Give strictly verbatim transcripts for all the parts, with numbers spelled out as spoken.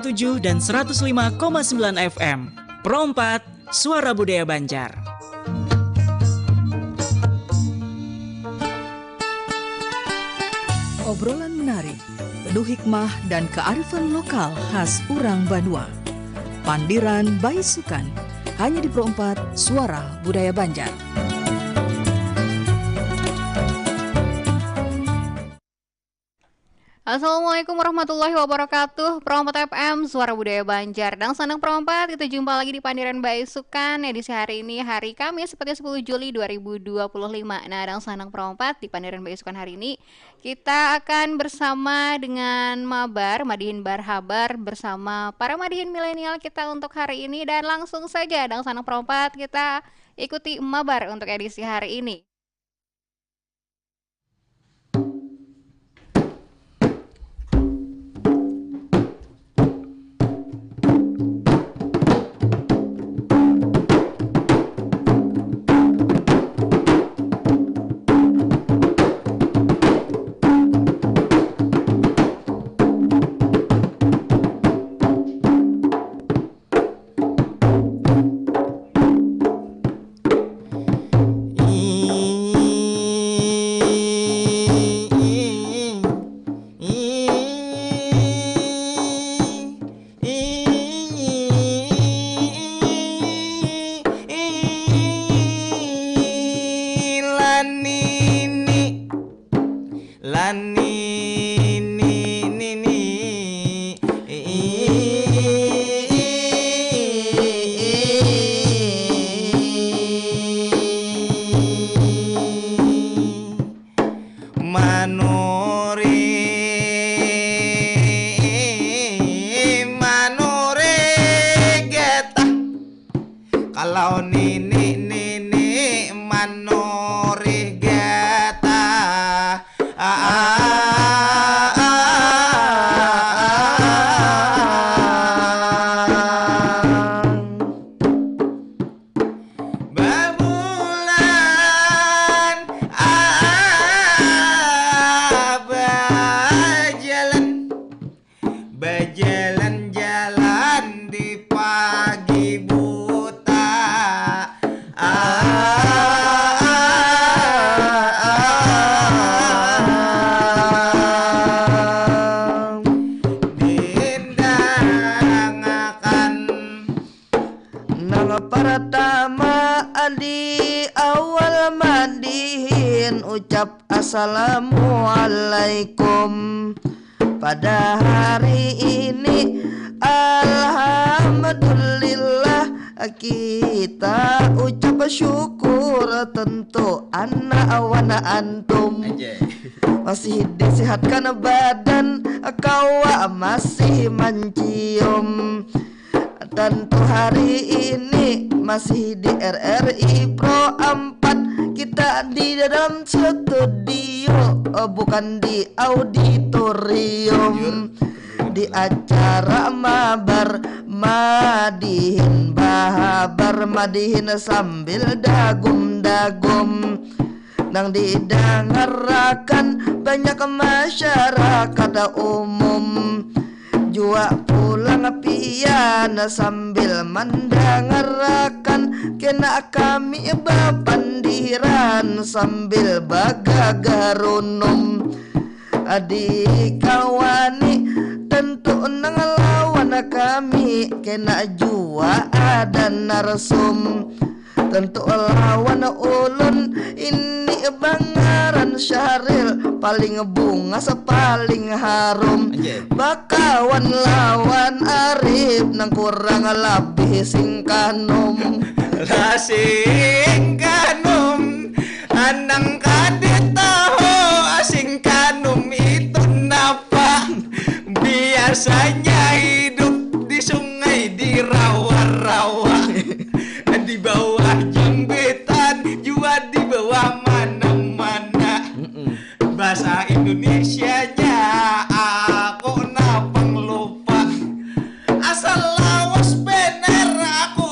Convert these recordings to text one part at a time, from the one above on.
tujuh dan seratus lima koma sembilan F M. Pro empat, Suara Budaya Banjar. Obrolan menarik, penuh hikmah dan kearifan lokal khas urang banua. Pandiran Baisukan, hanya di Pro empat, Suara Budaya Banjar. Assalamualaikum warahmatullahi wabarakatuh. Pro empat F M, Suara Budaya Banjar. Dangsanak Pro empat, kita jumpa lagi di Pandiran Baisukan edisi hari ini, hari Kamis, seperti sepuluh Juli dua ribu dua puluh lima. Nah, Dangsanak Pro empat, di Pandiran Baisukan hari ini, kita akan bersama dengan mabar, madihin barhabar bersama para madihin milenial kita untuk hari ini. Dan langsung saja, Dangsanak Pro empat, kita ikuti mabar untuk edisi hari ini. Lan nini, lan nini, nini. Manuri, manuri getah. Kalau nini, nini manuri getah. Babulan, ah, bajalan, bajalan-jalan di pagi buta. Ah, ah, ah, ah. Diindangakan. Nang pertama, di awal madihin ucap assalamualaikum. Pada hari ini, alhamdulillah, kita ucap syukur, tentu anak wan antum. Anjay. Masih disehatkan badan, kawa masih mancium. Tentu hari ini masih di R R I Pro empat, kita di dalam studio, eh, bukan di auditorium. Di acara mabar, madihin bahabar, madihin sambil dagum-dagum. Nang didangarakan banyak masyarakat umum. Jua pulang pian sambil mandangarakan, kena kami bapandiran sambil bagagah runum. Dikawani tentu nang lawan kami, kena jua ada narsum. Tentu lawan ulun ini bangaran Syahril, paling bungas, paling harum. Anjay. Bakawan lawan Arif nang kurang labih singkanum. Lah singkanum, anang kada tahu singkanum itu napa. Biasanya hidup di sungai, di rawa-rawa. Di bawah jambatan, jua di bawah mana-mana. Mm-mm. Bahasa Indonesianya aku napang lupa. Asal lawas banar aku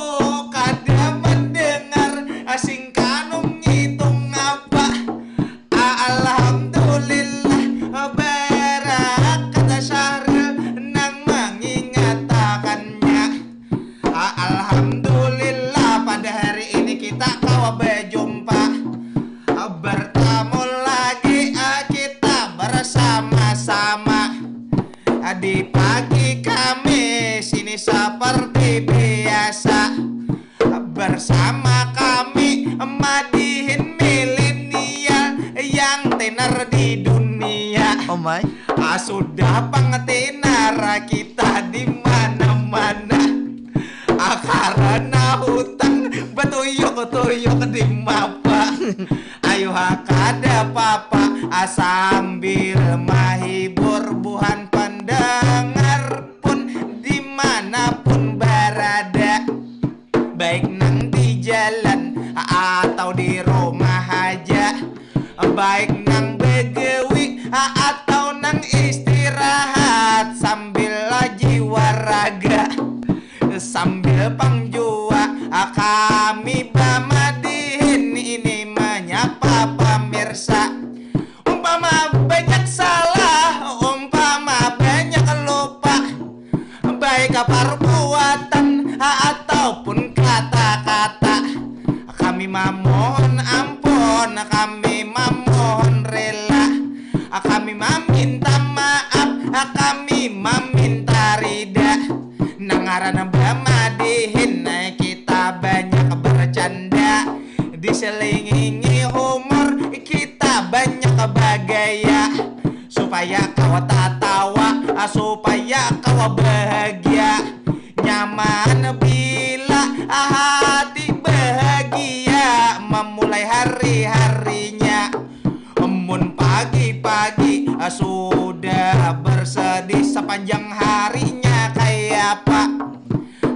kada mandangar, singkanum ngitung apa. Alhamdulillah, barakat Syahril nang mangingat Sudah pang tinar kita di mana-mana. Ah, karena hutang batuyuk-tuyuk di mapa. Ayu ha kada papa, ah, sambil mahibur buhan pendengar pun dimanapun berada. Baik nang di jalan atau di rumah haja, baik nang begawi atau nang istirahat, sambil jiwa raga, sambil pang jua kami bamadihin ini menyapa pamirsa. Umpama banyak salah, umpama banyak lupa, baik perbuatan ataupun kata-kata, kami mamohon ampun, kami mamohon rela, kami maminta maaf, kami maminta rida. Nang ngaran bamadihin, kita banyak bercanda, diselingingi humor, kita banyak bagaya, supaya kawa tatawa, supaya kawa bahagia. Nyaman bila hati bahagia memulai hari-harinya. Mun pagi-pagi sudah bersedih sepanjang harinya, kaya apa?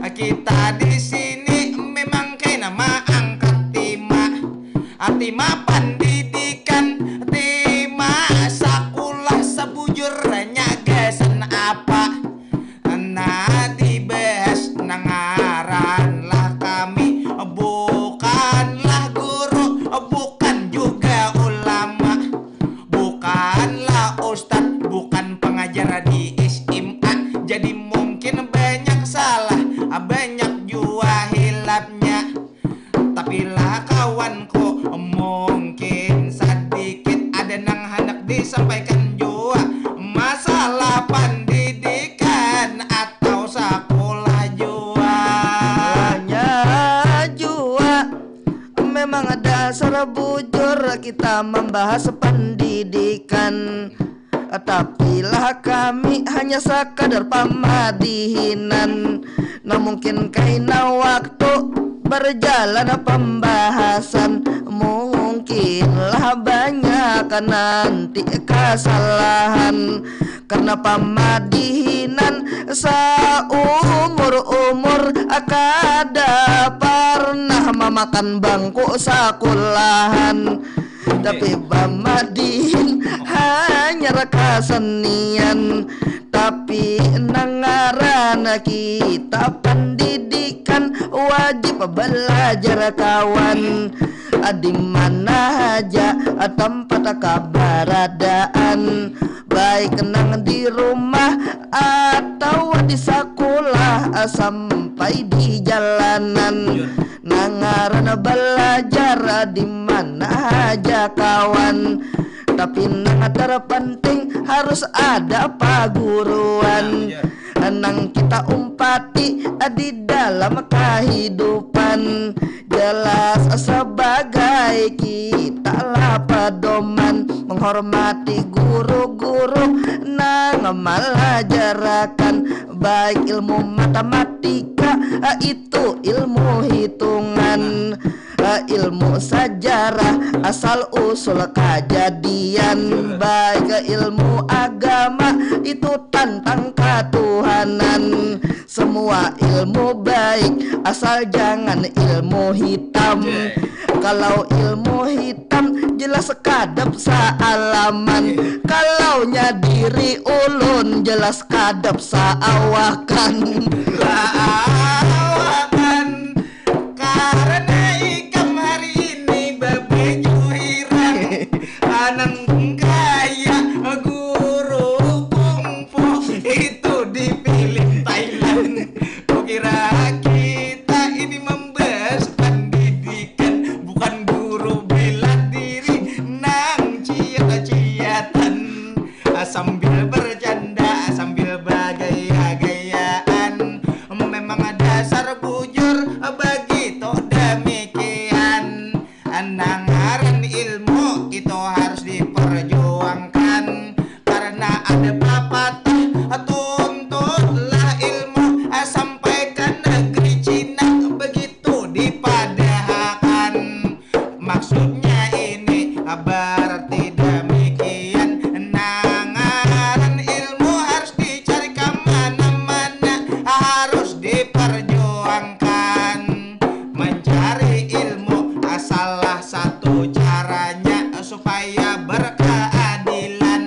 Kita di sini memang kena maangkat tima. Tima pendidikan, tima sakulah, sabujurnya gasan apa? Nah, dibahas nang ngaran lah kami, bukanlah guru, bukan juga ulama, bukanlah ustad, bukan pengajar di S M A. Jadi mungkin banyak salah, banyak jua hilapnya. Tapi lah kawanku, mungkin sadikit ada nang handak disampaikan jua. Masalah pendidikan atau sakulah jua. Hanya jua, memang dasar bujur kita membahas pendidikan. Tapi lah kami hanya sakadar pamadihinan. Nah, mungkin kaina waktu berjalan pembahasan, mungkin lah banyak nanti kesalahan. Karena pamadihinan saumur-umur kada pernah mamakan bangku sakulahan. Tapi bamadihin hanyar kasenian. Tapi nang ngaran kita pendidikan wajib belajar kawan. Di mana haja tempat keberadaan, baik nang di rumah atau di sakulah sampai di jalanan. Nang ngaran belajar di mana haja kawan. Tapi nang terpenting harus ada paguruan. Nang kita umpati di dalam kehidupan. Jelas sebagai kita lah pedoman menghormati guru-guru nang malajarakan, baik ilmu matematika, itu ilmu hitungan, ilmu sejarah, asal usul kajadian, baik ilmu agama, itu tentang katuhanan. Semua ilmu baik, asal jangan ilmu hitam. Kalau ilmu hitam, jelas kadap saalaman. Kalau nya diri ulun, jelas kadap saawakan. Saawakan. Karena ikam hari ini babaju hirang, nang kaya guru kungfu itu di film Thailand. Kukira kita ini membahas pendidikan, bukan guru bela diri nang ciat-ciatan, sambil bercanda, sambil bagaya-gayaan. harus diperjuangkan. Mencari ilmu salah satu caranya supaya berkeadilan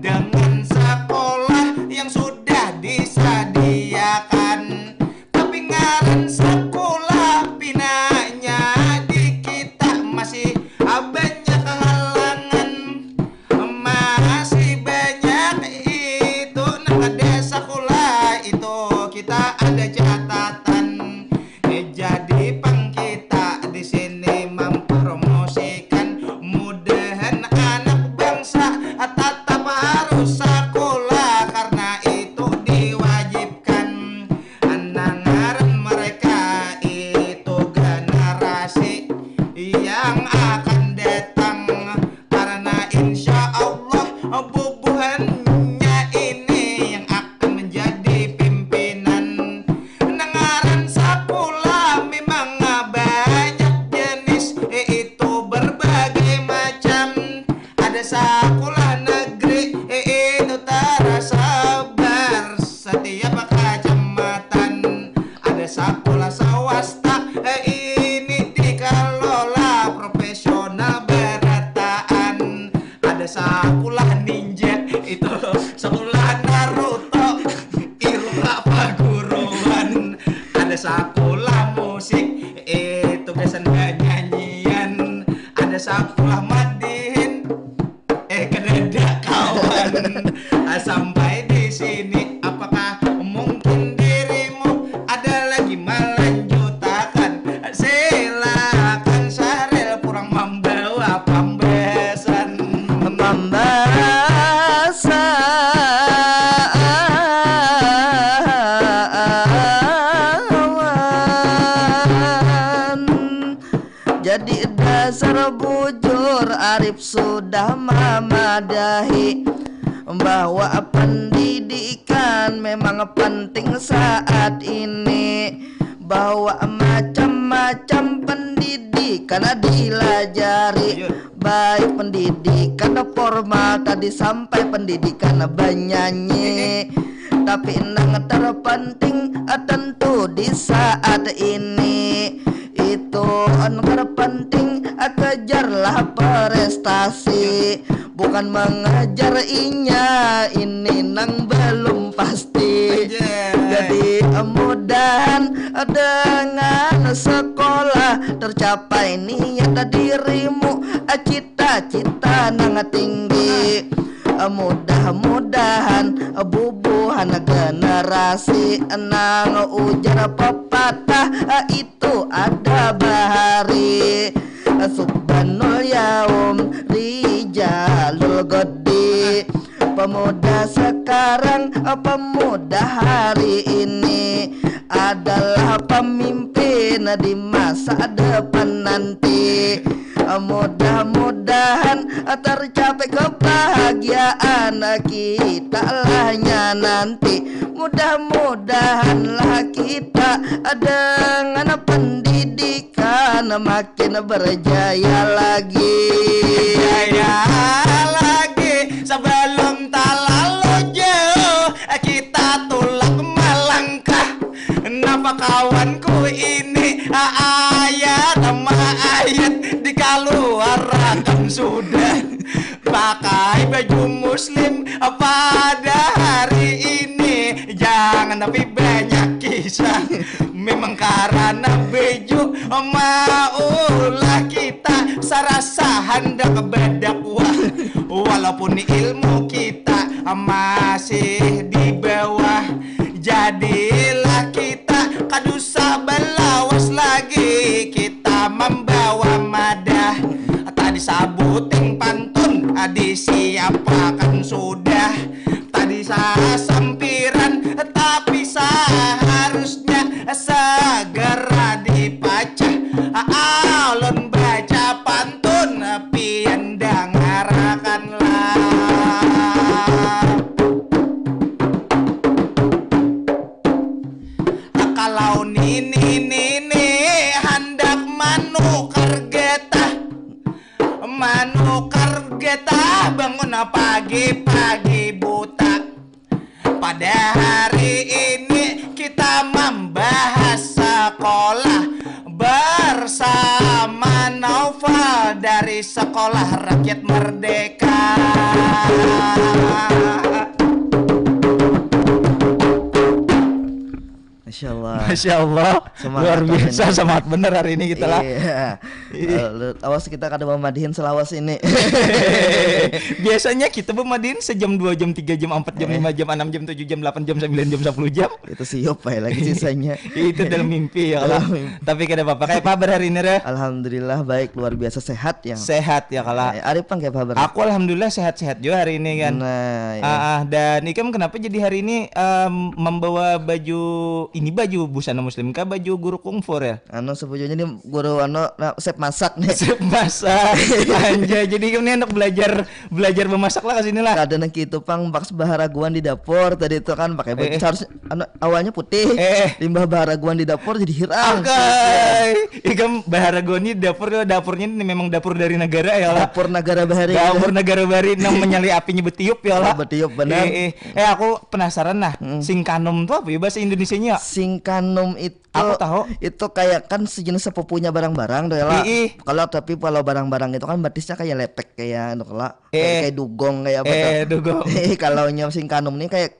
dengan sekolah yang sudah disediakan. Tapi ngaran sekolah pinanya di kita masih banyak halangan. Masih banyak itu nang kada sekolah itu kita ada catatan. Eh, jadi pang kita di sini mempromosikan mudahan anak bangsa tetap harus sekolah karena itu diwajibkan. Nangaran mereka itu generasi yang akan datang karena insya Allah bubuhannya ini yang akan menjadi pimpinan. Nangaran sekolah memang banyak jenis, itu berbagai macam. Ada sekolah negeri, itu tersebar setiap kecamatan. Ada sekolah swasta, ini dikelola profesional berataan. Ada sekolah ninja, itu sekolah Naruto, ilmu perguruan. Ada sekolah musik, itu gasan nyanyian. Ada sekolah madihin, eh, kadada kawan. Ah, sampai di sini, apakah mungkin dirimu ada lagi melanjutakan? Silakan Saril, kurang membawa pembahasan. Pembahasan. Jadi dasar bujur Arif sudah mamadahi bahwa pendidikan memang penting saat ini, bahwa macam-macam pendidikan dilajari, baik pendidikan formal tadi sampai pendidikan bernyanyi. Tapi nang terpenting tentu di saat ini itu nang terpenting kejarlah prestasi, bukan mengejar inya ini nang belum pasti. Jadi mudahan dengan sekolah tercapai niat dirimu, cita-cita nang tinggi. Mudah-mudahan bubuhan generasi nang ujar pepatah itu ada bahari. Subhanul yaum rijalul godi. Pemuda sekarang, pemuda hari ini adalah pemimpin di masa depan nanti. Mudah-mudahan tercapai kebahagiaan kita lahnya nanti. Mudah-mudahanlah kita dengan pendidikan makin berjaya lagi. Jaya lagi sebelum terlalu jauh kita tulak melangkah. Napa kawanku ini ayat ma ayat dikaluarakan sudah. Pakai baju muslim pada hari ini, jangan tapi banyak kisah. Memang karena baju maulah kita sarasa handak berdakwah. Walaupun ilmu kita masih di bawah, jadilah kita kada usah belawas lagi. Kita membawa madah, tadi sabuting pantun disiapakan sudah. Tadi sasampiran, tapi seharusnya segera dipacah. Alun baca pantun, pian dangarakanlah. Kalau nini-nini handak manukar getah, manukar getah bangun pagi-pagi buta. Pada hari ini Membahas sekolah bersama Naufal dari Sekolah Rakyat Merdeka. Masya Allah. Masya Allah, Semangat luar tahun biasa, ini. Semangat bener hari ini kita lah. Iya. Eh, lu- awas kita kada memadihin selawas ini. Biasanya kita memadihin sejam, dua jam, tiga jam, empat jam, lima jam, enam jam, tujuh jam, delapan jam, sembilan jam, sepuluh jam. Itu siup aja lagi sisanya. Itu dalam mimpi ya kalau. Dalam mimpi. Tapi kada apa-apa. Kayak apa kabar hari ini, Reh? Alhamdulillah baik, luar biasa sehat yang. Sehat ya kalau. Eh, Arif pang kayak apa kabar? Aku alhamdulillah sehat-sehat juga hari ini kan. Nah, ya. Ah, ah, dan Ikam kenapa jadi hari ini em, membawa baju ini, baju busana muslim kah, baju guru kungfu ya? Anu sebujurnya nih guru anu nah, chef masak nih. Chef masak. Anjay, jadi Ikam ini anak belajar belajar memasak lah ke sini lah. Kada nang gitu pang, pas baharaguan di dapur tadi itu kan pakai baju Eh. harus anu, awalnya putih, Eh. limbah baharaguan di dapur jadi hirang. Oke. Ikam baharaguan ini dapur, dapurnya ini memang dapur dari negara ya lah. Dapur negara bahari. Dapur negara bahari nang menyalai apinya betiup ya lah. Betiup, benar. Eh, eh. Eh, aku penasaran nah, singkanum tuh apa ya bahasa Indonesianya? Singkanum itu Aku tahu. Itu kayak kan sejenis sepupunya barang-barang tuh ya lah. Ii. Kalau tapi kalau barang-barang itu kan batisnya kayak lepek kayak anu lah. Eh. Kayak dugong kayak apa Eh, tuh? dugong. Eh, kalau nya singkanum nih kayak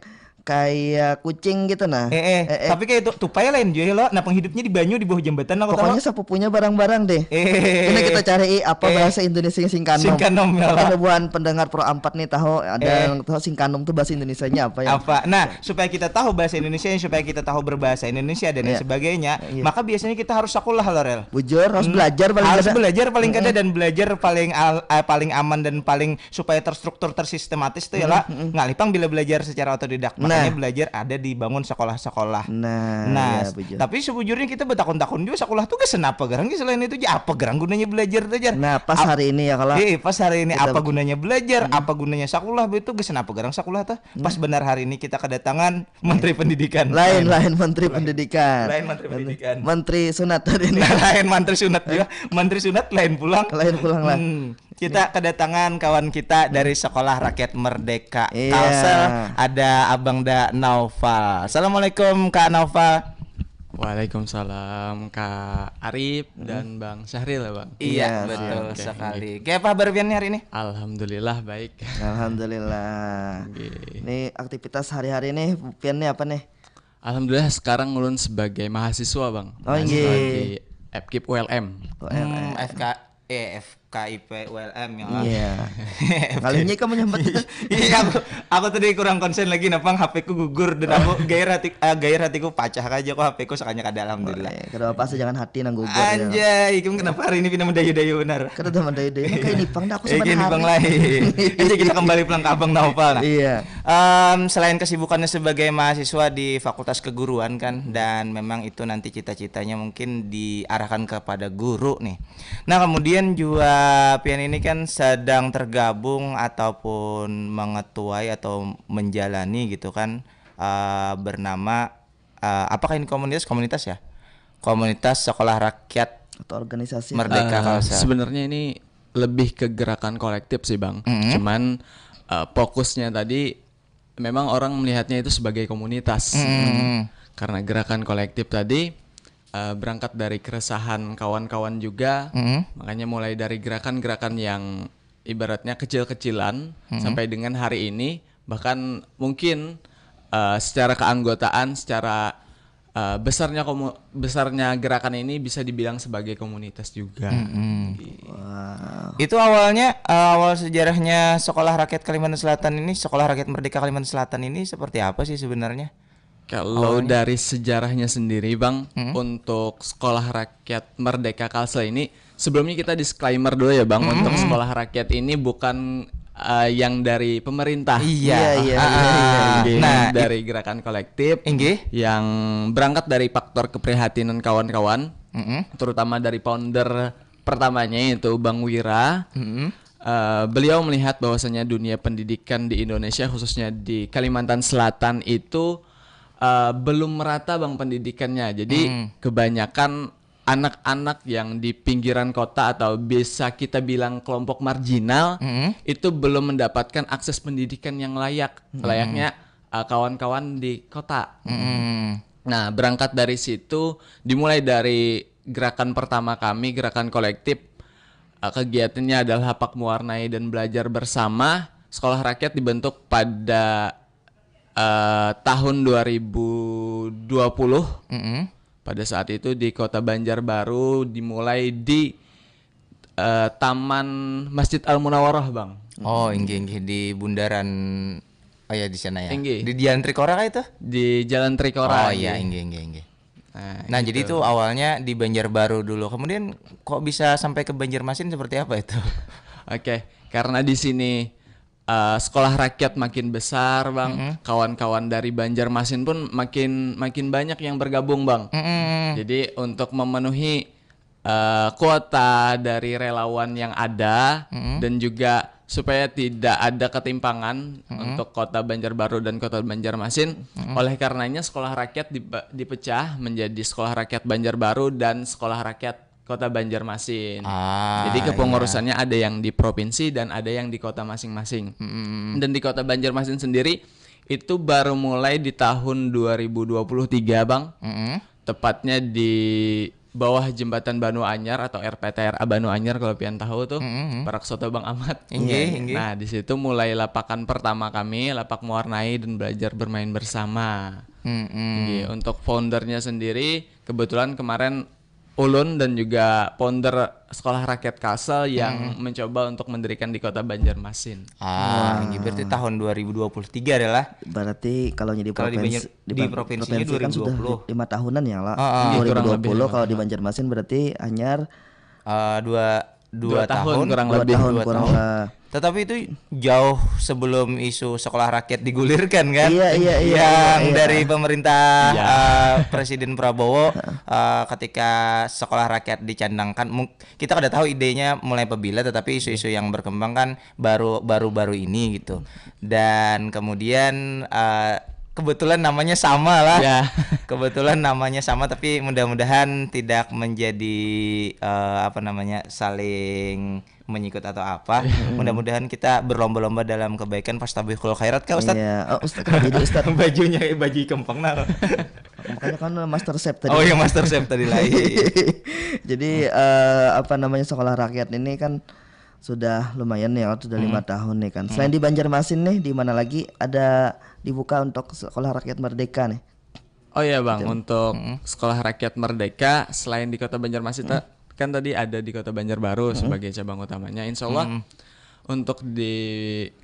kayak kucing gitu nah. Eh, eh. Eh, eh. Tapi kayak itu tupai lain juga lo, napang hidupnya di banyu di bawah jambatan aku Pokoknya tahu. Sepupunya barang-barang deh. Eh. Ini kita cari apa Eh. bahasa Indonesia singkanum. Singkanum, ya, Apa lah. buat pendengar Pro empat nih tahu ada Eh. yang tahu singkanum tuh bahasa Indonesianya apa ya? Apa? Nah, supaya kita tahu bahasa Indonesia, supaya kita tahu berbahasa Indonesia dan lain Iya. sebagainya, Iya. maka biasanya kita harus sekolah, Lorel. Bujur harus belajar paling Harus kada. belajar paling kada dan belajar paling al- eh, paling aman dan paling supaya terstruktur, tersistematis tuh ya lah. Ngalih pang bila belajar secara otodidak. Makanya Nah. Belajar ada dibangun sekolah-sekolah. Nah, Nah, ya, bujur. Tapi sebujurnya kita betakun-takun juga sekolah tuh ke senapa garang sih selain itu aja, apa garang gunanya belajar tuh, Jar? Nah, pas Ap- hari ini ya kalau Eh, pas hari ini kita apa bet- gunanya belajar, apa gunanya sekolah itu ke senapa garang sekolah tuh? Pas benar hari ini kita kedatangan Menteri Pendidikan. lain lain Menteri Pendidikan. Lain Menteri Pendidikan. Menteri sunat tadi ini. Nah, lain mantri sunat juga. Mantri sunat lain pulang. Lain pulang lah. Hmm, kita kedatangan kawan kita dari Sekolah Rakyat Merdeka Iya. Kalsel, ada Abang Da Naufal. Assalamualaikum Kak Naufal. Waalaikumsalam Kak Arif dan Bang Syahril ya Bang. Iya, Iya, betul oke. Sekali. Kayak apa kabar pian nih hari ini? Alhamdulillah baik. Alhamdulillah. Oke. Ini aktivitas hari-hari nih, pian nih apa nih? Alhamdulillah sekarang ulun sebagai mahasiswa Bang. Oh, Mahasiswa iya. Di F K I P U L M. U L M. Hmm, F K eh F K I P U L M ya. Lah. Iya. Kalinya kamu nyambat itu. Iya, aku, aku tadi kurang konsen lagi, napang H P ku gugur dan aku gair hati, ah, gair hatiku pacah aja kok H P ku sakanya kada, alhamdulillah. Eh, kada apa sih, jangan hati nang gugur. Ya. Anjay, Ikam kenapa hari ini pindah mendayu-dayu benar? Kada ada mendayu-dayu, ini kayak nipang dah aku Eh, kayak sebenarnya. Nipang lain. Jadi kita kembali pulang ke Abang Naufal. Nah. Iya. Em, selain kesibukannya sebagai mahasiswa di Fakultas Keguruan kan, dan memang itu nanti cita-citanya mungkin diarahkan kepada guru nih. Nah, kemudian juga pian ini kan sedang tergabung ataupun mengetuai atau menjalani gitu kan, eh, bernama, eh, apakah ini komunitas? Komunitas ya? Komunitas Sekolah Rakyat Atau organisasi. Merdeka Eh, Kalsel. Sebenarnya ini lebih ke gerakan kolektif sih Bang. Mm-hmm. Cuman eh, fokusnya tadi memang orang melihatnya itu sebagai komunitas. Mm-hmm. Karena gerakan kolektif tadi eh, berangkat dari keresahan kawan-kawan juga, Mm-hmm. Makanya mulai dari gerakan-gerakan yang ibaratnya kecil-kecilan Mm-hmm. sampai dengan hari ini, bahkan mungkin eh, secara keanggotaan, secara eh, besarnya komu- besarnya gerakan ini bisa dibilang sebagai komunitas juga. Mm-mm. Wah. Itu awalnya, eh, awal sejarahnya Sekolah Rakyat Kalimantan Selatan ini, Sekolah Rakyat Merdeka Kalimantan Selatan ini seperti apa sih sebenarnya? Kalau Awalnya? Dari sejarahnya sendiri, Bang, Hmm. Untuk Sekolah Rakyat Merdeka Kalsel ini, sebelumnya kita disclaimer dulu ya, Bang. Hmm. Untuk Sekolah Rakyat ini bukan eh, yang dari pemerintah. Iya. Iya, iya, Ah, iya, iya. Ini Nah, dari gerakan kolektif Inggih. yang berangkat dari faktor keprihatinan kawan-kawan, Mm-mm. Terutama dari founder pertamanya, yaitu Bang Wira. Mm-mm. Eh, beliau melihat bahwasanya dunia pendidikan di Indonesia, khususnya di Kalimantan Selatan itu eh, belum merata, Bang, pendidikannya. Jadi Hmm. kebanyakan anak-anak yang di pinggiran kota atau bisa kita bilang kelompok marginal Mm-mm. itu belum mendapatkan akses pendidikan yang layak, layaknya eh, kawan-kawan di kota. Mm-mm. Nah, berangkat dari situ, dimulai dari gerakan pertama kami, gerakan kolektif. Eh, kegiatannya adalah lapak mewarnai dan belajar bersama. Sekolah Rakyat dibentuk pada eh, tahun dua ribu dua puluh. Mm-mm. Pada saat itu di Kota Banjarbaru dimulai di eh, Taman Masjid Al Munawarah, Bang. Oh, inggih inggih di bundaran, oh ya, di sana ya. Inggih. Di Jalan Trikora kah itu? Di Jalan Trikora. Oh iya, Inggih. Inggih Inggih. Nah, Nah, jadi gitu. Itu awalnya di Banjarbaru dulu. Kemudian kok bisa sampai ke Banjarmasin, seperti apa itu? Oke, karena di sini eh, sekolah rakyat makin besar, Bang. Mm-mm. Kawan-kawan dari Banjarmasin pun makin makin banyak yang bergabung, Bang. Mm-mm. Jadi untuk memenuhi eh, kuota dari relawan yang ada Mm-mm. dan juga supaya tidak ada ketimpangan Mm-mm. untuk Kota Banjarbaru dan Kota Banjarmasin. Mm-mm. Oleh karenanya sekolah rakyat diba- dipecah menjadi sekolah rakyat Banjarbaru dan sekolah rakyat Kota Banjarmasin. Ah, Jadi kepengurusannya ada yang di provinsi dan ada yang di kota masing-masing. Mm-mm. Dan di Kota Banjarmasin sendiri itu baru mulai di tahun dua ribu dua puluh tiga, Bang. Mm-mm. Tepatnya di bawah jembatan Banua Anyar atau R P T R A Banua Anyar, kalau pian tahu tuh. Mm-mm. Parak soto Bang Amat. Inggih, inggih. Nah, di situ mulai lapakan pertama kami, lapak mewarnai dan belajar bermain bersama. Mm-mm. Inggih, untuk foundernya sendiri, kebetulan kemarin ulun dan juga founder Sekolah Rakyat Kalsel yang mencoba untuk mendirikan di Kota Banjarmasin. Ah, inggih, berarti tahun dua ribu dua puluh tiga adalah Berarti kalau jadi Kalau di provinsi, Banjar- di ban- provinsinya provinsi kan sudah dua ribu dua puluh. Lima tahunan ya lah. Ah, ah. Iya, kurang lebih dua ribu dua puluh lima kalau di Banjarmasin berarti hanyar Eh, dua dua Dua tahun tahun. kurang dua lebih. tahun Dua kurang tahun. lah. Tetapi itu jauh sebelum isu sekolah rakyat digulirkan, kan? Iya, iya, iya, Yang iya, iya. Dari pemerintah Iya. eh, Presiden Prabowo, eh, ketika sekolah rakyat dicandangkan, mung- kita kada tahu idenya mulai pabila, tetapi isu-isu yang berkembang kan baru baru-baru ini gitu. Dan kemudian eh, kebetulan namanya sama lah. Ya. Kebetulan namanya sama, tapi mudah-mudahan tidak menjadi eh, apa namanya, saling menyikut atau apa. Mudah-mudahan kita berlomba-lomba dalam kebaikan, fastabiqul khairat kah, Ustaz? Iya, oh, Ustaz kan jadi Ustaz. Bajunya baju kempeng nah. Makanya kan master chef tadi. Oh ya, master chef tadi lain. Jadi eh, apa namanya, sekolah rakyat ini kan sudah lumayan ya, sudah lima tahun nih kan. Selain di Banjarmasin nih, di mana lagi ada dibuka untuk sekolah rakyat merdeka nih? Oh ya, Bang, untuk Sekolah Rakyat Merdeka selain di Kota Banjarmasin ta- kan tadi ada di Kota Banjarbaru sebagai cabang utamanya. Insya Allah untuk di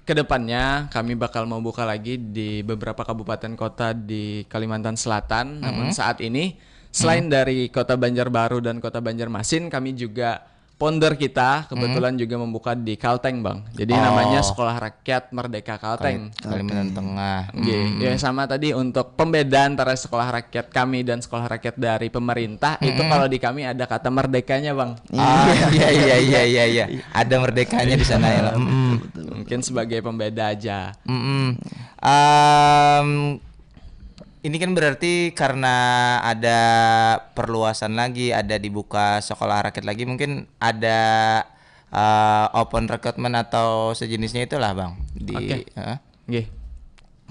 kedepannya kami bakal membuka lagi di beberapa kabupaten kota di Kalimantan Selatan. Namun saat ini selain dari Kota Banjarbaru dan Kota Banjarmasin, kami juga founder kita kebetulan juga membuka di Kalteng, Bang. Jadi namanya Sekolah Rakyat Merdeka Kalteng. Kalimantan Tengah. Nggih, ya sama tadi untuk pembeda antara sekolah rakyat kami dan sekolah rakyat dari pemerintah, itu kalau di kami ada kata merdekanya, Bang. Ah, iya iya iya iya iya. Ada merdekanya di sana ya. Mm-mm. Mungkin sebagai pembeda aja. Mm-mm. Em, ini kan berarti karena ada perluasan lagi, ada dibuka sekolah rakyat lagi, mungkin ada eh, open recruitment atau sejenisnya itulah, Bang. Di Oke. eh, Nggih.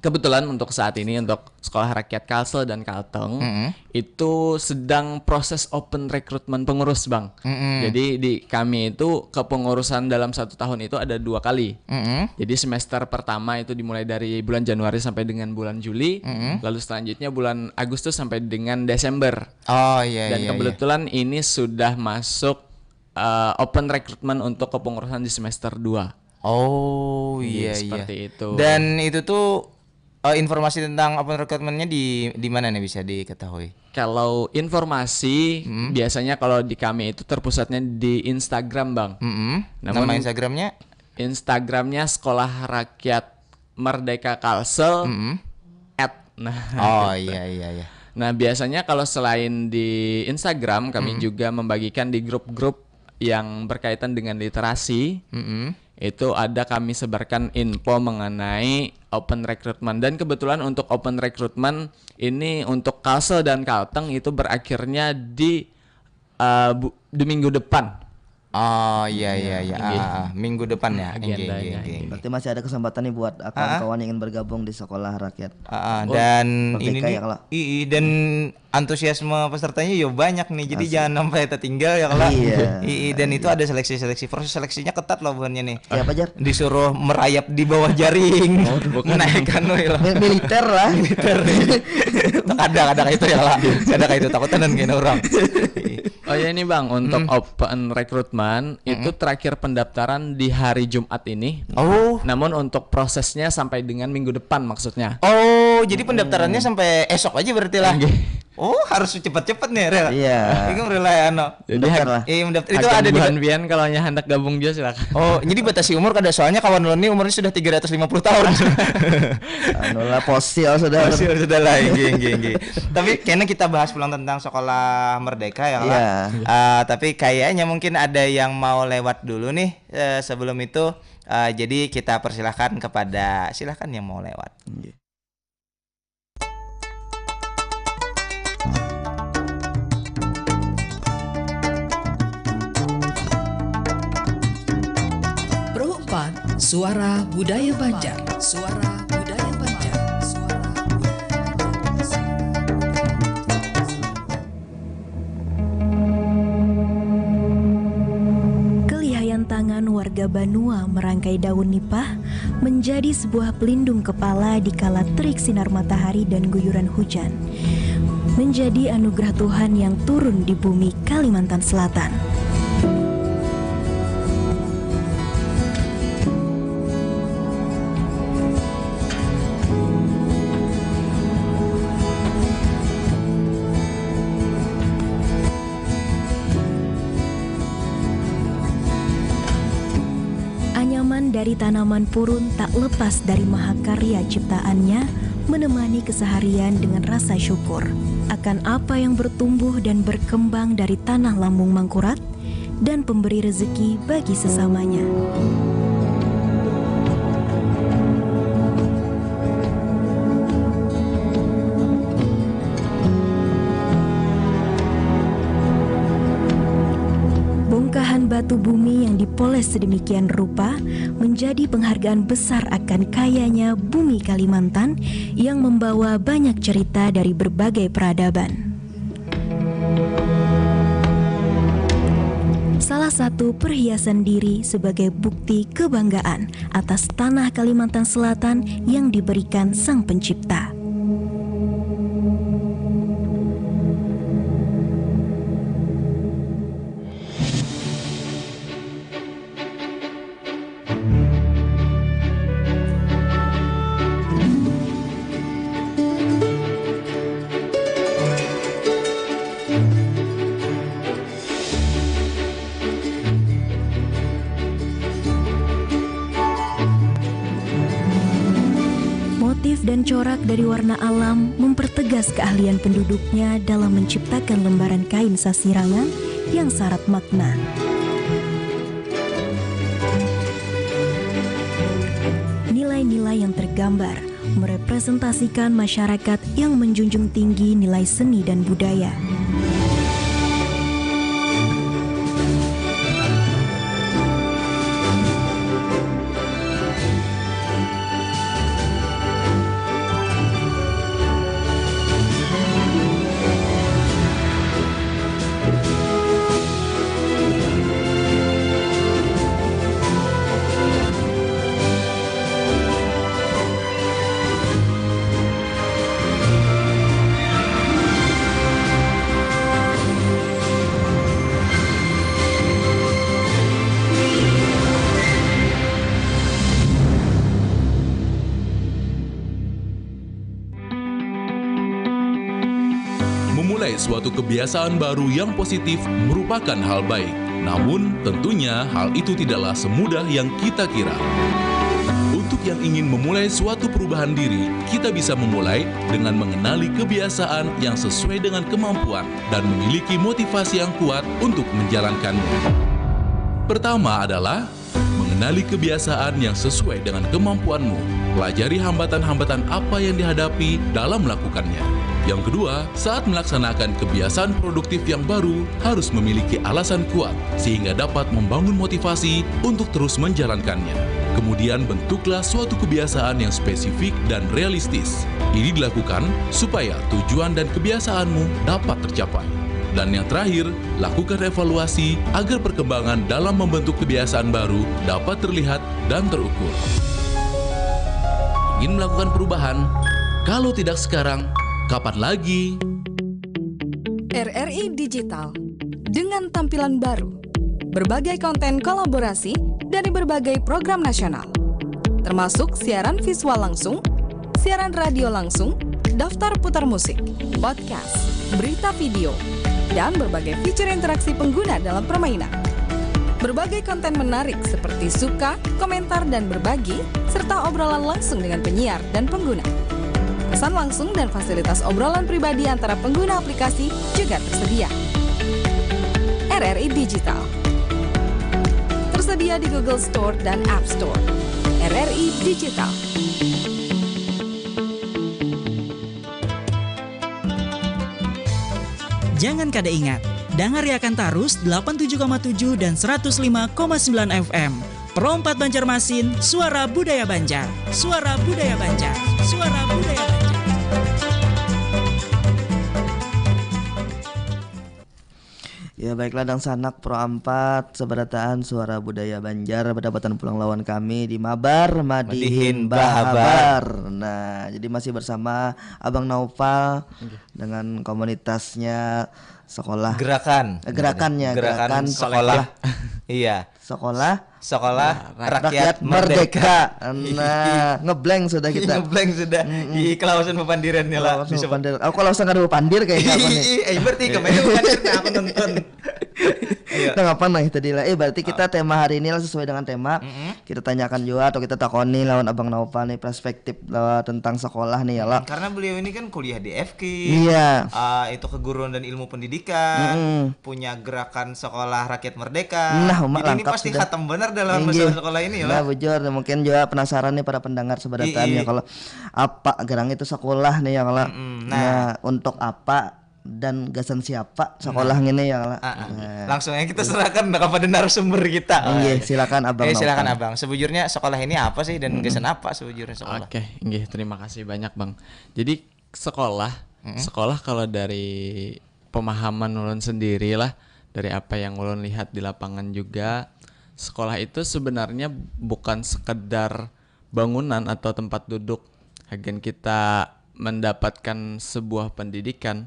Kebetulan untuk saat ini untuk Sekolah Rakyat Kalsel dan Kalteng Mm-mm. itu sedang proses open recruitment pengurus, Bang. Mm-mm. Jadi di kami itu kepengurusan dalam satu tahun itu ada dua kali. Mm-mm. Jadi semester pertama itu dimulai dari bulan Januari sampai dengan bulan Juli, Mm-mm. lalu selanjutnya bulan Agustus sampai dengan Desember. Oh iya Dan iya. Iya. Kebetulan ini sudah masuk eh, open recruitment untuk kepengurusan di semester dua. Oh Iya, iya iya. Seperti itu. Dan itu tuh eh, informasi tentang open recruitment-nya di di mana nih, bisa diketahui? Kalau informasi Hmm. biasanya kalau di kami itu terpusatnya di Instagram, Bang. Mm-mm. Namun- Nama Instagramnya? Instagramnya Sekolah Rakyat Merdeka Kalsel Mm-mm. at. Nah, Oh gitu. Iya iya iya. Nah, biasanya kalau selain di Instagram, kami Hmm. juga membagikan di grup-grup yang berkaitan dengan literasi. Mm-mm. Itu ada kami sebarkan info mengenai open recruitment, dan kebetulan untuk open recruitment ini untuk Kalsel dan Kalteng itu berakhirnya di eh, bu- di minggu depan. Oh iya iya iya. Inggih. Ah, ah, minggu depan ya. Inggih, inggih, agendanya, inggih, inggih. Berarti masih ada kesempatan nih buat kawan-kawan yang ingin bergabung di sekolah rakyat. Ah, ah, dan ini nih, ii, dan antusiasme pesertanya yo banyak nih. Jadi jangan sampai tertinggal ya kalau. Iya. Ii, dan itu ada seleksi-seleksi. Proses seleksinya ketat loh buhannya nih. Siapa, Jar? Disuruh merayap di bawah jaring. Oh, bukan. Naik anu ya lah. Mil-, militer lah. Militer. Kada, kada kayak itu ya lah. Kada kayak itu, takut tenan kena orang. Oh ya, ini Bang, untuk open recruitment itu terakhir pendaftaran di hari Jumat ini. Oh. Namun untuk prosesnya sampai dengan minggu depan maksudnya. Oh, jadi pendaftarannya sampai esok aja berarti lah. Inggih. Oh, harus cepet-cepet nih, Rel. Iya. Ikung Rel ya, anu. Jadi mendaftar lah. Iya, mendaftar. Itu ada di buhan pian kalau hanya hendak gabung juga silakan. Oh, jadi batasi umur kada, soalnya kawan ulun ini umurnya sudah tiga ratus lima puluh tahun. Anu lah, fosil sudah. Fosil sudah lah, inggih, inggih, inggih. Tapi kena kita bahas pulang tentang sekolah merdeka ya, Kak. Iya. Ah, tapi kayaknya mungkin ada yang mau lewat dulu nih, eh, sebelum itu, eh, jadi kita persilahkan kepada, silahkan yang mau lewat. Iya. Pro empat, Suara Budaya Banjar. Suara Budaya Banjar. Suara Budaya Banjar. Kelihayan tangan warga Banua merangkai daun nipah menjadi sebuah pelindung kepala di kala terik sinar matahari dan guyuran hujan. Menjadi anugerah Tuhan yang turun di bumi Kalimantan Selatan. Anyaman dari tanaman purun tak lepas dari mahakarya ciptaannya, menemani keseharian dengan rasa syukur akan apa yang bertumbuh dan berkembang dari tanah lambung Mangkurat, dan pemberi rezeki bagi sesamanya. Bongkahan batu bumi yang dipoles sedemikian rupa menjadi penghargaan besar akan kayanya bumi Kalimantan yang membawa banyak cerita dari berbagai peradaban. Salah satu perhiasan diri sebagai bukti kebanggaan atas tanah Kalimantan Selatan yang diberikan Sang Pencipta. Motif dan corak dari warna alam mempertegas keahlian penduduknya dalam menciptakan lembaran kain sasirangan yang syarat makna. Nilai-nilai yang tergambar merepresentasikan masyarakat yang menjunjung tinggi nilai seni dan budaya. Memulai suatu kebiasaan baru yang positif merupakan hal baik. Namun, tentunya hal itu tidaklah semudah yang kita kira. Untuk yang ingin memulai suatu perubahan diri, kita bisa memulai dengan mengenali kebiasaan yang sesuai dengan kemampuan dan memiliki motivasi yang kuat untuk menjalankannya. Pertama adalah mengenali kebiasaan yang sesuai dengan kemampuanmu. Pelajari hambatan-hambatan apa yang dihadapi dalam melakukannya. Yang kedua, saat melaksanakan kebiasaan produktif yang baru, harus memiliki alasan kuat sehingga dapat membangun motivasi untuk terus menjalankannya. Kemudian bentuklah suatu kebiasaan yang spesifik dan realistis. Ini dilakukan supaya tujuan dan kebiasaanmu dapat tercapai. Dan yang terakhir, lakukan evaluasi agar perkembangan dalam membentuk kebiasaan baru dapat terlihat dan terukur. Ingin melakukan perubahan? Kalau tidak sekarang, kapan lagi? R R I Digital dengan tampilan baru, berbagai konten kolaborasi dari berbagai program nasional, termasuk siaran visual langsung, siaran radio langsung, daftar putar musik, podcast, berita video, dan berbagai fitur interaksi pengguna dalam permainan. Berbagai konten menarik seperti suka, komentar, dan berbagi, serta obrolan langsung dengan penyiar dan pengguna. Pesan langsung dan fasilitas obrolan pribadi antara pengguna aplikasi juga tersedia. R R I Digital tersedia di Google Store dan App Store. R R I Digital. Jangan kada ingat, dangariakan tarus delapan tujuh koma tujuh dan seratus lima koma sembilan F M. Pro empat Banjarmasin, suara budaya Banjar. Suara budaya Banjar. Suara budaya Banjar. Ya baiklah, dangsanak Pro empat, sabarataan suara budaya Banjar badapatan pulang lawan kami di Mabar Madihin, Madihin Bahabar. Bahabar. Nah, jadi masih bersama Abang Naufal dengan komunitasnya sekolah Gerakan. Eh, gerakannya, Gerakan gerakan sekolah. Iya. Sekolah Sekolah Rakyat Rakyat Merdeka. Merdeka. Nah, ngeblank sudah kita. Ngeblank sudah. Ih, kelausan pepandirannya lah. Langsung Bisa- pandir. Aku kalau usah kada pandir kayaknya aku nih. Ih, eh, berarti kemarin pepandir nah aku nonton. Nah, apa nih tadi lah? Eh, berarti kita tema hari ini lah sesuai dengan tema. Kita tanyakan juga atau kita takoni lawan Abang Naufal nih perspektif lah tentang sekolah nih ya lah. Karena beliau ini kan kuliah di F K. Iya. Ah, itu keguruan dan ilmu pendidikan, Mm-mm. punya gerakan sekolah rakyat merdeka. Nah, umak Jadi ini lengkap pasti sudah. khatam benar dalam Inggih. masalah sekolah ini ya. Nah, bujur, mungkin juga penasaran nih para pendengar sabarataan Ii. Ya kalau apa gerang itu sekolah nih ya kalau. Mm-mm. Nah, untuk apa dan gasan siapa sekolah ini ya kalau. Ah, ah. Nah. Langsung aja kita serahkan kepada narasumber kita. Inggih, silakan Abang Eh, silakan Naufal. Abang. Sejujurnya sekolah ini apa sih dan gasan apa sejujurnya sekolah? Oke, inggih, terima kasih banyak Bang. Jadi sekolah, sekolah kalau dari pemahaman ulun sendiri lah, dari apa yang ulun lihat di lapangan juga, sekolah itu sebenarnya bukan sekedar bangunan atau tempat duduk. Hagan kita mendapatkan sebuah pendidikan,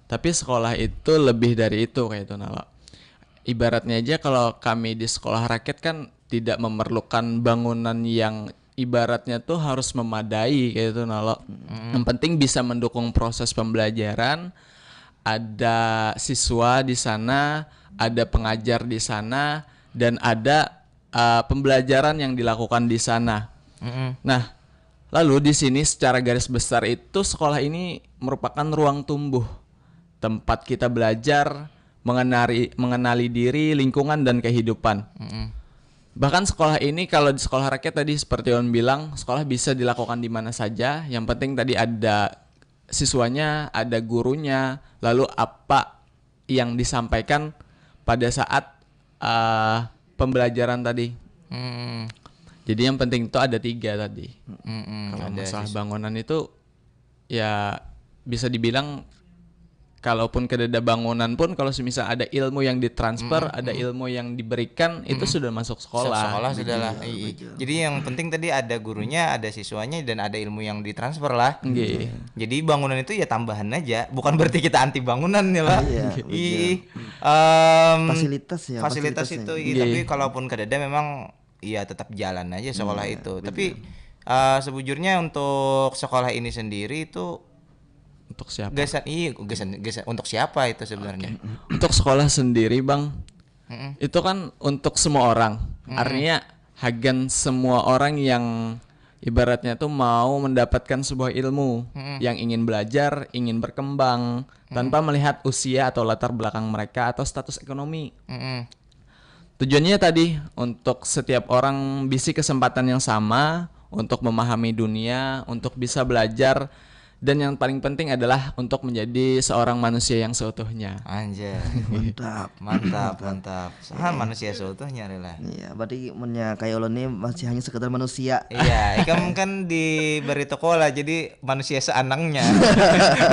tapi sekolah itu lebih dari itu kayak itu nala. Ibaratnya aja kalau kami di sekolah rakyat kan tidak memerlukan bangunan yang ibaratnya tuh harus memadai kayak itu nalo. Yang penting bisa mendukung proses pembelajaran, ada siswa di sana, ada pengajar di sana, dan ada uh, pembelajaran yang dilakukan di sana. Nah, lalu di sini secara garis besar itu sekolah ini merupakan ruang tumbuh, tempat kita belajar mengenali mengenali diri, lingkungan dan kehidupan. Bahkan sekolah ini kalau di sekolah rakyat tadi seperti Wan bilang, sekolah bisa dilakukan di mana saja. Yang penting tadi ada siswanya, ada gurunya, lalu apa yang disampaikan pada saat uh, pembelajaran tadi. Mm-mm. Jadi yang penting itu ada tiga tadi. Mm-mm. Kalau Ada masalah siswa. Bangunan itu ya bisa dibilang kalaupun kedada bangunan pun kalau semisal ada ilmu yang ditransfer, ada ilmu yang diberikan itu sudah masuk sekolah. Sekolah sudah lah. Iya. Jadi yang penting tadi ada gurunya, ada siswanya dan ada ilmu yang ditransfer lah. Nggih. Jadi bangunan itu ya tambahan aja, bukan berarti kita anti bangunan ya lah. Iya, Ih, em, Fasilitas ya, fasilitas fasilitasnya. Itu iya, Iya. Tapi kalaupun kedada memang ya tetap jalan aja sekolah itu. Tapi eh, sebujurnya untuk sekolah ini sendiri itu Untuk siapa? Gasan iya gasan, gasan untuk siapa itu sebenarnya? Untuk sekolah sendiri, Bang, Mm-mm. itu kan untuk semua orang. Artinya hagan semua orang yang ibaratnya tuh mau mendapatkan sebuah ilmu, yang ingin belajar, ingin berkembang tanpa melihat usia atau latar belakang mereka atau status ekonomi. Mm-mm. Tujuannya tadi untuk setiap orang bisi kesempatan yang sama untuk memahami dunia, untuk bisa belajar Dan yang paling penting adalah untuk menjadi seorang manusia yang seutuhnya. Anjay. Mantap. Mantap, mantap. Saha manusia seutuhnya Rila. Iya, berarti munnya kayak ulun nih masih hanya sekedar manusia. Iya, ikam kan diberi toko lah, jadi manusia seanangnya.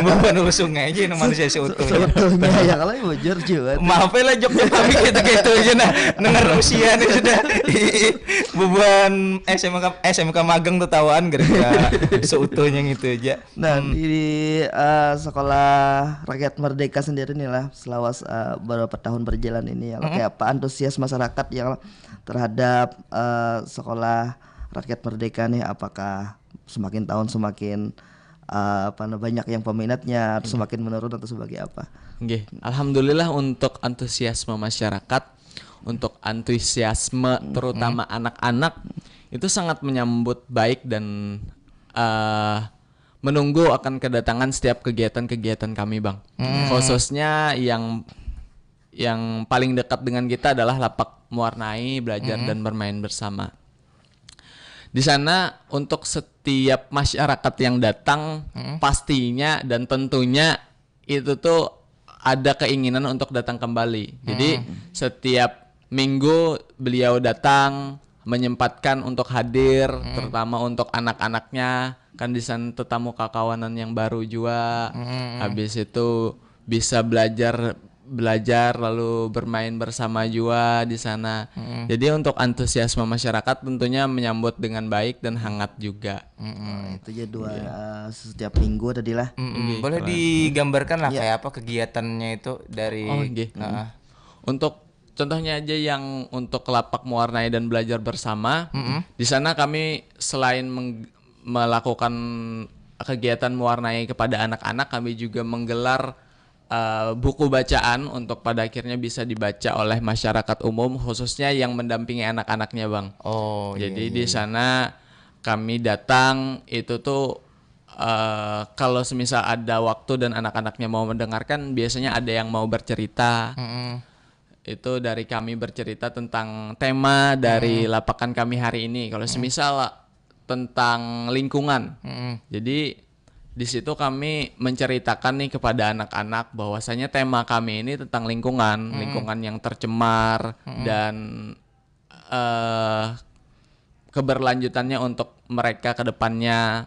Bukan ulu sungai aja ini manusia seutuhnya. Seutuhnya ya kalau bujur juga. Maaf ya lah jok kami gitu-gitu aja nah. Dengar usia nih sudah. Ih, bubuhan S M K S M K magang tuh tawaan gara-gara seutuhnya gitu aja. Nah, di eh, sekolah rakyat merdeka sendiri nih lah, selawas eh, beberapa tahun berjalan ini ya, kayak apa antusias masyarakat yang terhadap eh, sekolah rakyat merdeka nih, apakah semakin tahun semakin eh, apa namanya, banyak yang peminatnya atau semakin menurun atau sebagai apa? Nggih, alhamdulillah untuk antusiasme masyarakat, untuk antusiasme terutama anak-anak itu sangat menyambut baik dan eh, menunggu akan kedatangan setiap kegiatan-kegiatan kami, Bang. Khususnya yang yang paling dekat dengan kita adalah lapak mewarnai, belajar dan bermain bersama. Di sana untuk setiap masyarakat yang datang pastinya dan tentunya itu tuh ada keinginan untuk datang kembali. Jadi setiap minggu beliau datang menyempatkan untuk hadir, terutama untuk anak-anaknya, kan di sana tetamu kakawanan yang baru juga. Habis itu bisa belajar belajar lalu bermain bersama juga di sana. Jadi untuk antusiasme masyarakat tentunya menyambut dengan baik dan hangat juga. Nah, itu aja dua eh, setiap minggu tadi lah. Mm-mm. Boleh digambarkan lah kayak apa kegiatannya itu dari Oh, nggih. Heeh. Untuk contohnya aja yang untuk lapak mewarnai dan belajar bersama, di sana kami selain meng- melakukan kegiatan mewarnai kepada anak-anak, kami juga menggelar eh, buku bacaan untuk pada akhirnya bisa dibaca oleh masyarakat umum, khususnya yang mendampingi anak-anaknya, Bang. Oh, iya, Jadi iya, di iya. sana kami datang itu tuh eh, kalau semisal ada waktu dan anak-anaknya mau mendengarkan, biasanya ada yang mau bercerita. Mm-mm. Itu dari kami bercerita tentang tema dari lapakan kami hari ini. Kalau semisal tentang lingkungan. Mm-mm. Jadi di situ kami menceritakan nih kepada anak-anak bahwasanya tema kami ini tentang lingkungan, lingkungan yang tercemar dan eh keberlanjutannya untuk mereka ke depannya.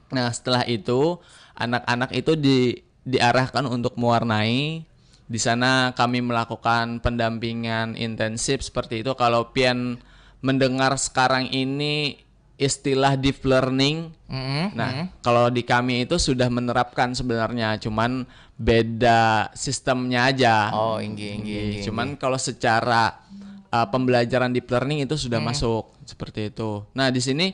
Nah, setelah itu anak-anak itu di diarahkan untuk mewarnai. Di sana kami melakukan pendampingan intensif seperti itu. Kalau pian mendengar sekarang ini istilah deep learning. Mm-mm. Nah, kalau di kami itu sudah menerapkan sebenarnya, cuman beda sistemnya aja. Oh, inggih, inggih, inggih, Cuman kalau secara uh, pembelajaran deep learning itu sudah masuk seperti itu. Nah, di sini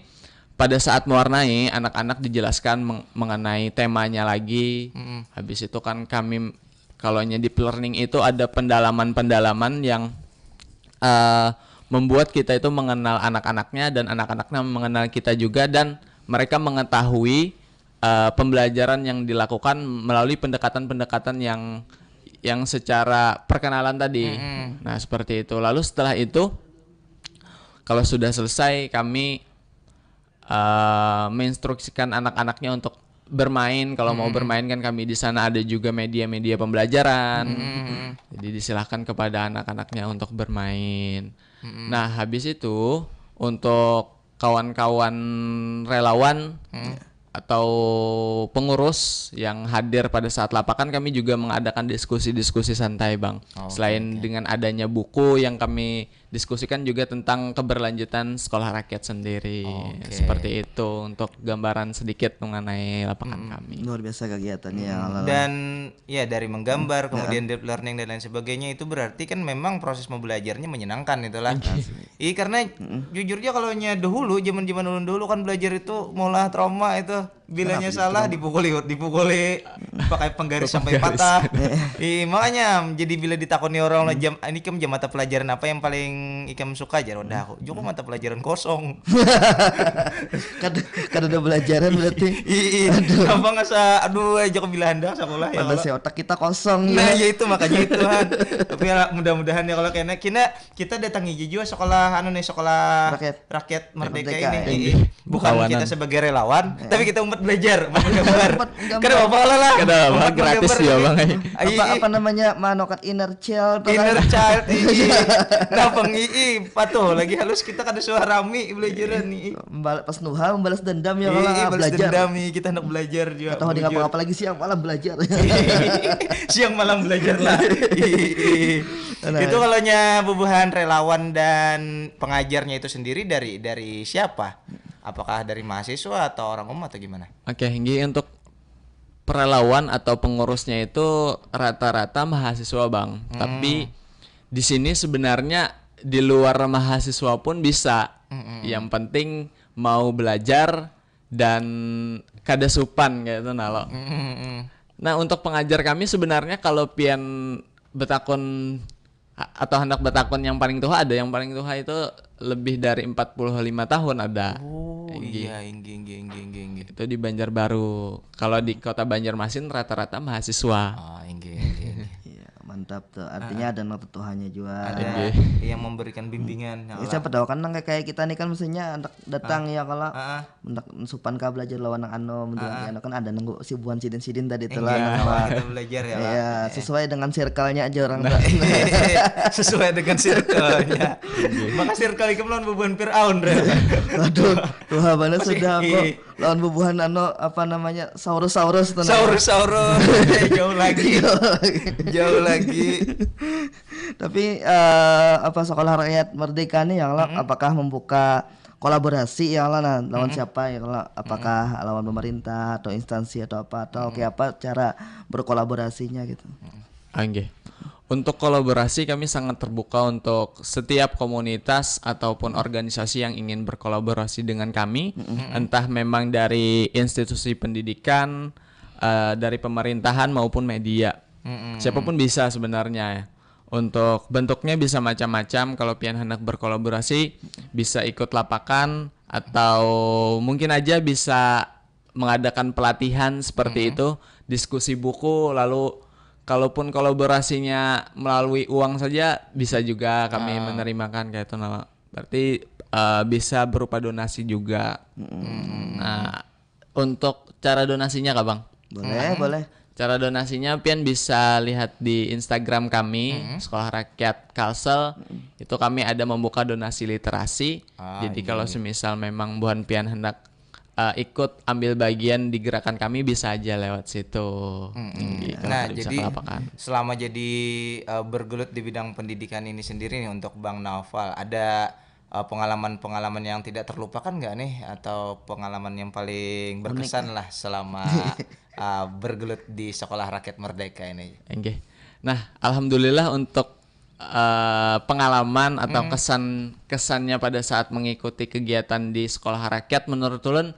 pada saat mewarnai, anak-anak dijelaskan meng- mengenai temanya lagi. Habis itu kan kami kalau nya deep learning itu ada pendalaman-pendalaman yang uh, membuat kita itu mengenal anak-anaknya dan anak-anaknya mengenal kita juga dan mereka mengetahui uh, pembelajaran yang dilakukan melalui pendekatan-pendekatan yang yang secara perkenalan tadi. Nah, seperti itu. Lalu setelah itu kalau sudah selesai kami uh, menginstruksikan anak-anaknya untuk bermain. Kalau mau bermain kan kami di sana ada juga media-media pembelajaran. Jadi disilahkan kepada anak-anaknya untuk bermain. Nah, habis itu untuk kawan-kawan relawan atau pengurus yang hadir pada saat lapakan, kami juga mengadakan diskusi-diskusi santai, Bang. Selain dengan adanya buku yang kami diskusikan juga tentang keberlanjutan sekolah rakyat sendiri. Oke. Seperti itu untuk gambaran sedikit mengenai lapangan kami. Luar biasa kegiatannya ya. Lala. Dan ya dari menggambar, kemudian deep learning dan lain sebagainya itu berarti kan memang proses mau belajarnya menyenangkan itulah. Iya karena jujurnya kalau nya dahulu zaman-zaman ulun dulu kan belajar itu malah trauma itu. Bilanya salah dipukuli dipukuli pakai penggaris sampai patah. Iya makanya jadi bila ditakoni orang lah jam ini kam jam mata pelajaran apa yang paling ikam suka jar udah aku juga mata pelajaran kosong. Kada kada ada pelajaran berarti. Iya, apa ngasa aduh aja aku bila hendak sekolah ya Pada kalau si otak kita kosong Nah ya. ya itu makanya itu kan. Tapi ya, mudah-mudahan ya kalau kena kena kita datangi juga sekolah anu nih sekolah Rakyat. rakyat merdeka, Merdeka, ini. iya. Iya. Bukan Kawanan. Kita sebagai relawan, tapi kita belajar menggambar. Kada apa-apa lah. Kada apa, gratis juga, Bang. Apa, apa namanya, manokat inner child tuh kan? Inner child, iya. Nah, Bang, iya, patuh lagi halus kita kada suah rami belajaran nih. Pas nuha membalas dendam ya, kalau balas dendam nih, kita nak belajar juga. Tahu dengan apa lagi siang malam belajar. Siang malam belajar lah. Itu kalau nya bubuhan relawan dan pengajarnya itu sendiri dari dari siapa? Apakah dari mahasiswa atau orang umum atau gimana? Oke, ini untuk perelawan atau pengurusnya itu rata-rata mahasiswa, Bang. Hmm. Tapi di sini sebenarnya di luar mahasiswa pun bisa. Hmm. Yang penting mau belajar dan kada supan kayak itu, nah, lo. Hmm. Nah, untuk pengajar kami sebenarnya kalau pian betakun atau hendak betakun yang paling tuha, ada yang paling tuha itu lebih dari empat puluh lima tahun ada. Oh, iya, inggih, inggih, inggih, inggih. Itu di Banjarbaru. Kalau di Kota Banjarmasin rata-rata mahasiswa. Oh, inggih, inggih, inggih. Iya, mantap tuh. Artinya ada nang tetuhanya juga. Ada yang memberikan bimbingan. Ya, siapa tahu kan nang kayak kita nih kan, maksudnya anak datang ya, kalau mendak supan ka belajar lawan nang anu, mendak anu kan ada nunggu si buhan sidin-sidin tadi tuh lah, nang kita belajar ya lah. Iya, sesuai dengan circle-nya aja orang tuh. Sesuai dengan circle-nya. Maka circle ikam lawan bubuhan Firaun, Re. Waduh, tuha banar sudah aku lawan bubuhan anu, apa namanya, saurus-saurus tuh. Saurus-saurus. Jauh lagi. Jauh lagi. Tapi eh, apa, Sekolah Rakyat Merdeka nih yang lo, apakah membuka kolaborasi ya lah, nah, lawan siapa ya lah, apakah lawan pemerintah atau instansi atau apa, atau kayak apa cara berkolaborasinya gitu? Anggih. Untuk kolaborasi, kami sangat terbuka untuk setiap komunitas ataupun organisasi yang ingin berkolaborasi dengan kami, entah memang dari institusi pendidikan, eh, dari pemerintahan maupun media. Siapapun bisa sebenarnya. Untuk bentuknya bisa macam-macam. Kalau pian hendak berkolaborasi, bisa ikut lapakan atau mungkin aja bisa mengadakan pelatihan seperti itu, diskusi buku, lalu kalaupun kolaborasinya melalui uang saja bisa juga kami menerimakan kayak itu, nah. Berarti eh, bisa berupa donasi juga. Nah, untuk cara donasinya kah, Bang? Boleh, boleh. Cara donasinya pian bisa lihat di Instagram kami, Sekolah Rakyat Kalsel. Itu kami ada membuka donasi literasi. Jadi kalau semisal memang buhan pian hendak eh, ikut ambil bagian di gerakan kami, bisa aja lewat situ. Nah, jadi selama jadi eh, bergelut di bidang pendidikan ini sendiri nih, untuk Bang Naufal, ada eh, pengalaman-pengalaman yang tidak terlupakan nggak nih, atau pengalaman yang paling berkesan lah selama eh, bergelut di Sekolah Rakyat Merdeka ini? Enggih. Nah, alhamdulillah untuk eh, pengalaman atau kesan kesannya pada saat mengikuti kegiatan di Sekolah Rakyat, menurut ulun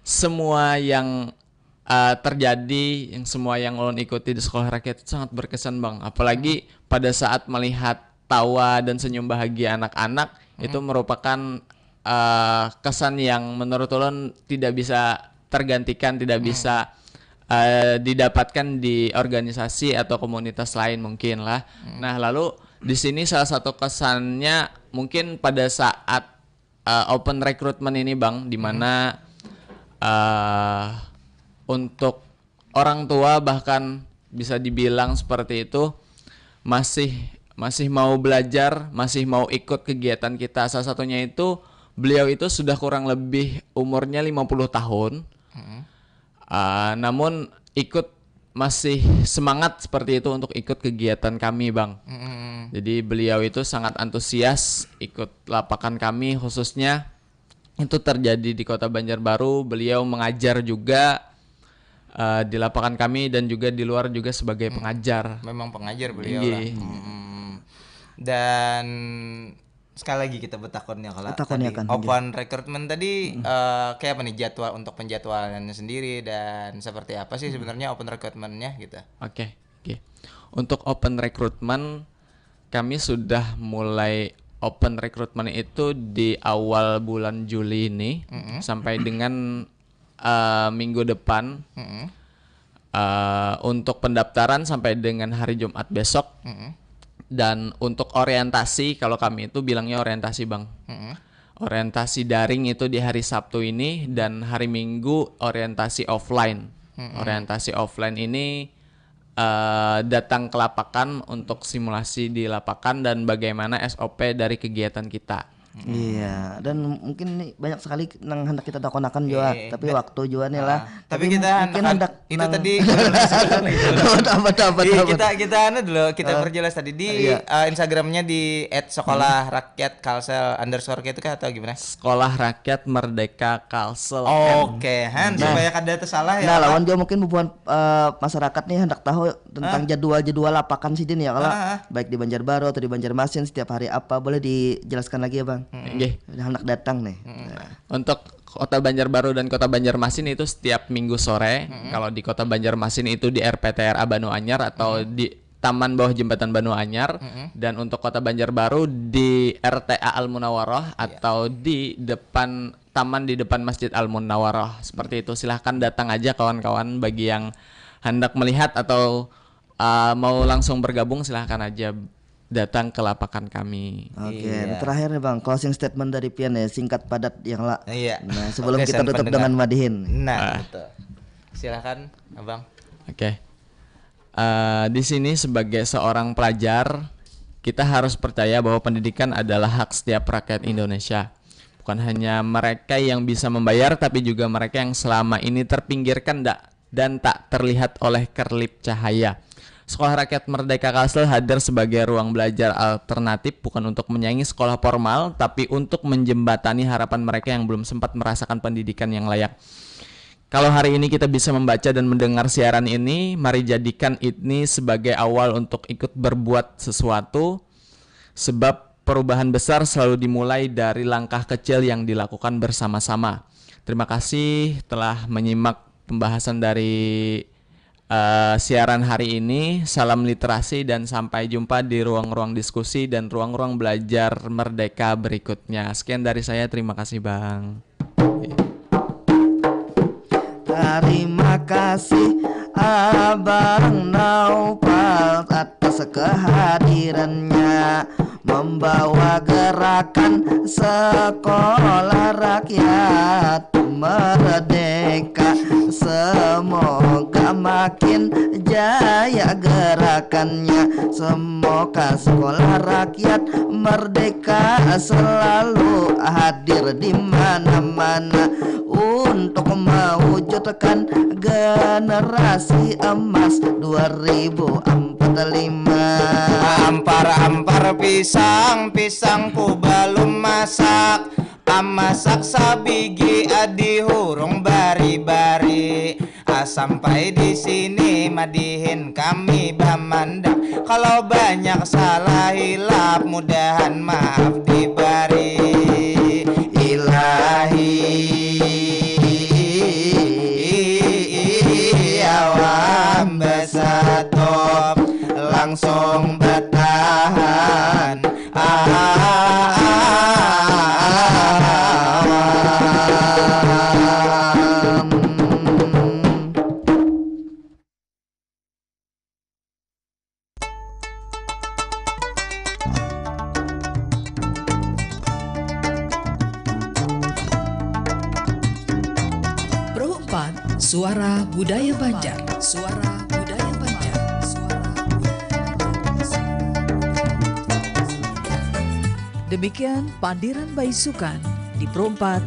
semua yang eh, terjadi, yang semua yang ulun ikuti di Sekolah Rakyat itu sangat berkesan, Bang. Apalagi pada saat melihat tawa dan senyum bahagia anak-anak, itu merupakan eh, kesan yang menurut ulun tidak bisa tergantikan, tidak bisa eh, didapatkan di organisasi atau komunitas lain mungkin lah. Nah, lalu di sini salah satu kesannya mungkin pada saat eh, open recruitment ini, Bang, di mana eh, untuk orang tua bahkan bisa dibilang seperti itu, masih masih mau belajar, masih mau ikut kegiatan kita. Salah satunya itu beliau itu sudah kurang lebih umurnya lima puluh tahun. Ah, namun ikut masih semangat seperti itu untuk ikut kegiatan kami, Bang. Jadi beliau itu sangat antusias ikut lapakan kami, khususnya itu terjadi di Kota Banjarbaru. Beliau mengajar juga eh, di lapakan kami dan juga di luar juga sebagai pengajar. Memang pengajar beliau lah. Iya. Mm-mm. Dan sekali lagi kita betakonnya kalau tadi, open recruitment tadi eh, kayak apa nih jadwal untuk penjadwalannya sendiri dan seperti apa sih sebenarnya open recruitmentnya gitu? Oke, oke. Untuk open recruitment, kami sudah mulai open recruitment itu di awal bulan Juli ini sampai dengan eh, minggu depan. Eh, untuk pendaftaran sampai dengan hari Jumat besok. Dan untuk orientasi, kalau kami itu bilangnya orientasi, Bang. orientasi daring itu di hari Sabtu ini, dan hari Minggu orientasi offline. Orientasi offline ini eh, datang ke lapangan untuk simulasi di lapangan dan bagaimana S O P dari kegiatan kita. Iya, dan mungkin ini banyak sekali nang hendak kita takonakan juga, tapi waktu juga nih lah. Tapi kita mungkin hendak- hendak itu nang- tadi Apa, apa, apa, Iya, apa? kita kita anu dulu, kita perjelas tadi di Iya. uh, Instagramnya di at sekolah rakyat kalsel underscore itu kah atau gimana? Sekolah Rakyat Merdeka Kalsel. Oke, han supaya kada tersalah ya. Nah, Pak. Lawan juga mungkin bubuhan eh, masyarakat nih hendak tahu tentang jadwal-jadwal lapangan sidin ya, kalau Ah, ah. Baik di Banjarbaru atau di Banjarmasin, setiap hari apa, boleh dijelaskan lagi ya, Bang? Nggih. Hendak datang nih. Untuk Kota Banjarbaru dan Kota Banjarmasin itu setiap minggu sore. Kalau di Kota Banjarmasin itu di R P T R A Banu Anyar atau di Taman Bawah Jembatan Banu Anyar, dan untuk Kota Banjarbaru di R T A Al Munawaroh atau di depan taman di depan Masjid Al Munawaroh. Seperti itu. Silahkan datang aja, kawan-kawan, bagi yang hendak melihat atau uh, mau langsung bergabung, silahkan aja datang ke lapangan kami. Oke, ini terakhir nih, Bang, closing statement dari pian ya, singkat padat yang lah. Iya. Nah, sebelum Oke, kita sang tutup pendengar. Dengan madihin. Nah, betul. Silakan, Abang. Oke. Eh, di sini sebagai seorang pelajar, kita harus percaya bahwa pendidikan adalah hak setiap rakyat Indonesia. Bukan hanya mereka yang bisa membayar, tapi juga mereka yang selama ini terpinggirkan da- dan tak terlihat oleh kerlip cahaya. Sekolah Rakyat Merdeka Kalsel hadir sebagai ruang belajar alternatif, bukan untuk menyaingi sekolah formal, tapi untuk menjembatani harapan mereka yang belum sempat merasakan pendidikan yang layak. Kalau hari ini kita bisa membaca dan mendengar siaran ini, mari jadikan ini sebagai awal untuk ikut berbuat sesuatu, sebab perubahan besar selalu dimulai dari langkah kecil yang dilakukan bersama-sama. Terima kasih telah menyimak pembahasan dari eh, siaran hari ini. Salam literasi dan sampai jumpa di ruang-ruang diskusi dan ruang-ruang belajar merdeka berikutnya. Sekian dari saya, terima kasih, Bang. Terima kasih Abang Naufal atas kehadirannya, membawa gerakan sekolah rakyat merdeka. Semoga makin jaya gerakannya. Semoga sekolah rakyat merdeka selalu hadir di mana-mana untuk mewujudkan generasi emas dua ribu empat puluh lima. Ampar-ampar pisang, pisangku belum masak. Amasak sabigi adi hurung bari-bari. Ah, sampai di sini madihin kami bamandak. Kalau banyak salah hilap, mudahan maaf dibari. Ilahi, awam besatop langsung bertahan. Pro empat, Suara Budaya Banjar. Suara Budaya Banjar. Suara Budaya Banjar. Demikian pandiran baisukan di Pro empat.